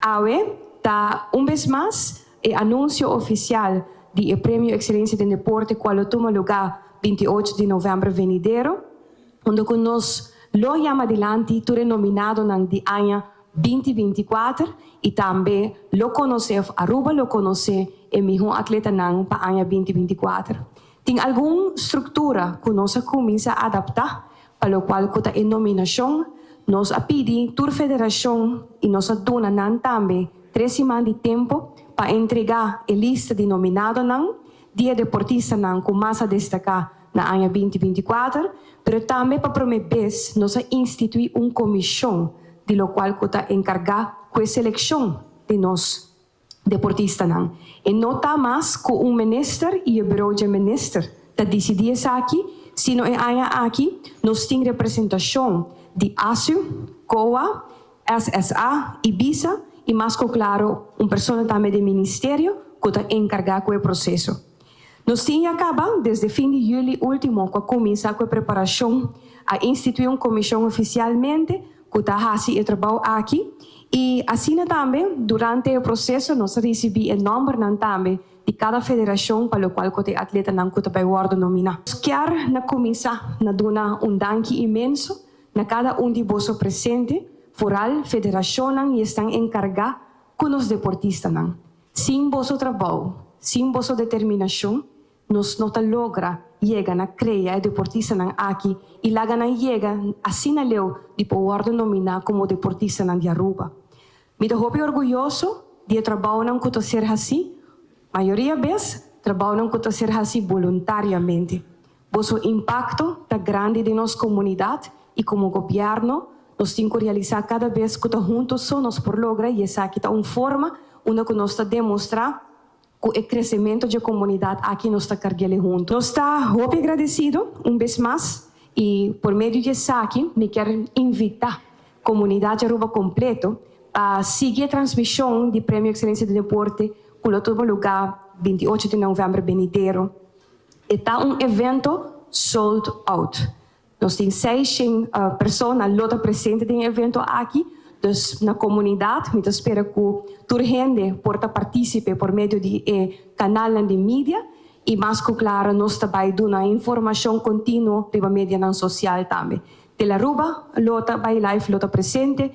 Awe ta un bes mas e anunsio ofisial di e Premio Ekselensia den Deporte kual lo tuma lugá 28 di novèmber venidero, unda ku nos lo yama dilanti tur e nominadonan di aña 2024 i tambe lo konosé òf Aruba lo konosé e mihó atletanan pa aña 2024. Tin algun struktura ku nos a kuminsá adaptá pa lokual ku ta e nominashon. Nos a pidi tur federashon i nos a duna nan tambe 3 siman di tempu pa entregá e lista di nominadonan di e deportistanan ku mas a destaká na aña 2024, pero tambe pa promé bes nos a instituí un komishon di lokual ku ta enkargá ku e selekshon di nos deportistanan. E no ta mas ku un minister i e bureau di minister ta disidí esaki, sino e aña aki nos tin representashon di ASU, COA, SSA i BISA i mas ku klaro un persona tambe di ministerio ku ta enkargá ku e proseso. Nos tin a kaba desde fin di yüli último ku a kuminsá ku e preparashon, a instituí un komishon ofisialmente ku ta hasi e trabou aki i asina tambe durante e proseso nos a risibí e nòmbernan tambe di kada federashon pa lokual ku e atletanan ku ta bai wòrdu nominá. Kier na kuminsá na duna un danki inmenso na kada un di boso presente, foral federashonnan i esnan enkargá ku nos deportistanan. Sin boso trabou, sin boso determinashon, nos no ta logra yega na krea e deportistanan aki i laga nan yega asina leu di por wòrdu nominá komo deportistanan di Aruba. Mi ta hopi orguyoso di e trabounan ku ta ser hasí, mayoria bes trabounan ku ta ser hasí boluntariamente. Boso impakto ta grandi den nos komunidat i komo gobièrnu nos tin ku realisá kada bes ku ta huntu so nos por logra i esaki ta un forma unda ku nos ta demostrá ku e kresementu di komunidat aki nos ta karg'é huntu. Nos ta hopi agradesido un bes mas i por medio di esaki mi ke invitá komunidat di Aruba kompleto pa sigui e transmishon di Premio Ekselensia di Deporte ku lo tuma lugá 28 di novèmber benidero. E ta un evento sold out. Nos tin 600 persona lo ta presente den e evento aki, dus na komunidat, mi ta spera ku tur hende por ta partísipe por medio di e kanalnan di media i mas ku klaro nos ta bai duna informashon kontinuo riba medianan sosial tambe. Telearuba lo ta bai live, lo ta presente.